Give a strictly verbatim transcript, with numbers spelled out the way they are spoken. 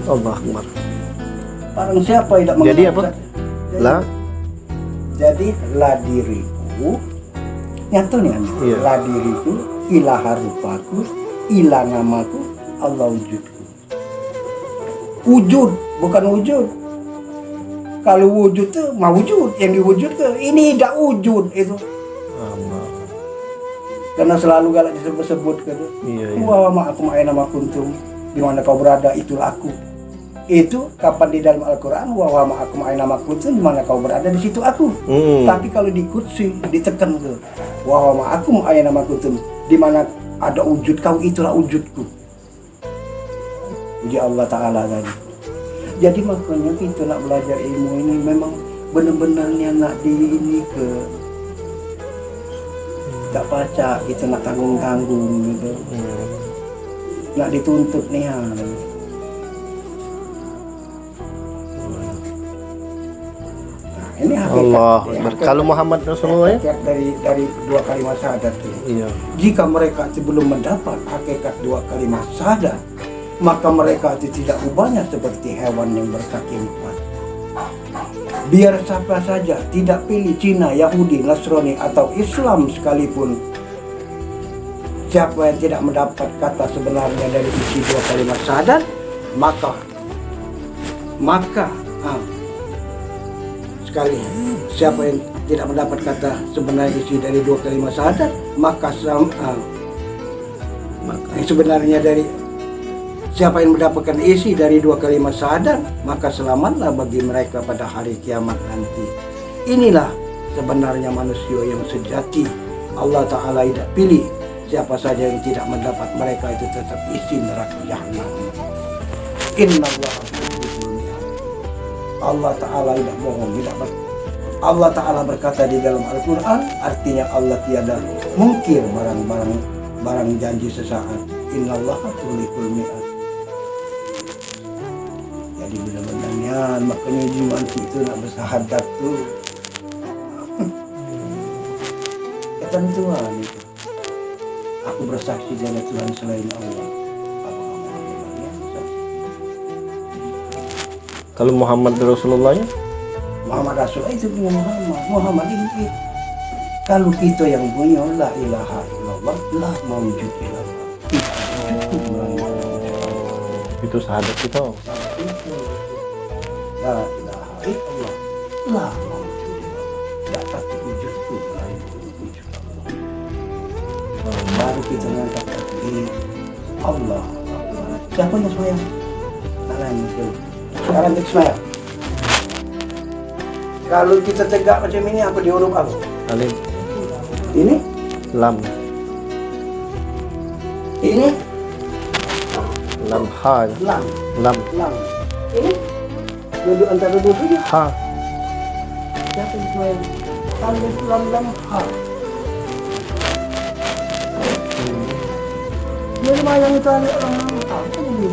Allah Akbar. Barang siapa yang tidak mengenal. Jadi apa? Jadi, la? Jadi, la diriku, nyata ni, kan? Iya. La diriku, ilaha rupaku, ila namaku, Allah wujudku. Wujud, bukan wujud. Kalau wujud tu mawujud, yang diwujud ke. Ini dak wujud itu. Allah. Karena selalu galak disebut-sebut ke tu. Iya, iya. Wa ma'akum aina ma kuntum, di mana kau berada itulah aku. Itu kapan di dalam Al-Quran, wa ma'akum aina ma kuntum, di mana kau berada di situ aku. Hmm. Tapi kalau di Qudsi, diteken ke, wa ma'akum aina ma kuntum, di mana ada wujud kau, itulah wujudku. Puji Allah Ta'ala tadi. Jadi makanya kita nak belajar ilmu ini memang benar-benar nian nak di ini ke, tak pacak kita nak tanggung-tanggung gitu. Hmm. Nak dituntut nian. Nah, ini hakikat, Allah, ya, hakikat, kalau Muhammad Rasulullah, ya? Hakikat dari, dari dua kalimat syahadat ini. Iya. Jika mereka itu belum mendapat hakikat dua kalimat syahadat, maka mereka itu tidak ubahnya seperti hewan yang berkaki empat. Biar siapa saja, tidak pilih Cina, Yahudi, Nasrani, atau Islam sekalipun, siapa yang tidak mendapat kata sebenarnya dari isi dua kalimat syahadat, maka maka, ah, sekali, siapa yang tidak mendapat kata sebenarnya isi dari dua kalimat syahadat, maka selam-, ah, maka yang sebenarnya dari, siapa yang mendapatkan isi dari dua kalimat syahadat, maka selamatlah bagi mereka pada hari kiamat nanti. Inilah sebenarnya manusia yang sejati. Allah Ta'ala tidak pilih. Siapa saja yang tidak mendapat mereka itu tetap isi neraka jahanam. Innallaha mukhliful mi'ad. Allah Ta'ala tidak bohong, tidak ber-, Allah Ta'ala berkata di dalam Al-Quran, artinya Allah tiada mungkir barang-barang, barang janji sesaat. Innallaha mukhliful mi'ad. Jadi benar-benar nian, makanya jimat itu nak bersyahadat tu. Ketentuan itu. Aku bersaksi tiada Tuhan selain Allah. Apa kamu berani bersaksi? Kalau Muhammad Rasulullah, ya? Muhammad Rasulullah itu punya Muhammad. Muhammad ini, kalau kita yang punya la ilaha illallah, la maujud illallah. Itu syahadat kita. La ilaha illallah, la maujud illallah. Tidak pati wujud tu lain wujud Allah. Baru kita ngangkat kaki. Allah Akbar. Siapa yang sembahyang? Tangan muncul. Sekarang kita sembahyang. Kalau kita tegak macam ini, apa di huruf apa? Alif. Ini? Lam. Ini? Lam ha. Lam. Lam. Lam. Ini? Duduk antara dua sini. Ha. Siapa yang main? Alif lam lam ha. Dia main yang itu alif lam lam ha. Kan ini.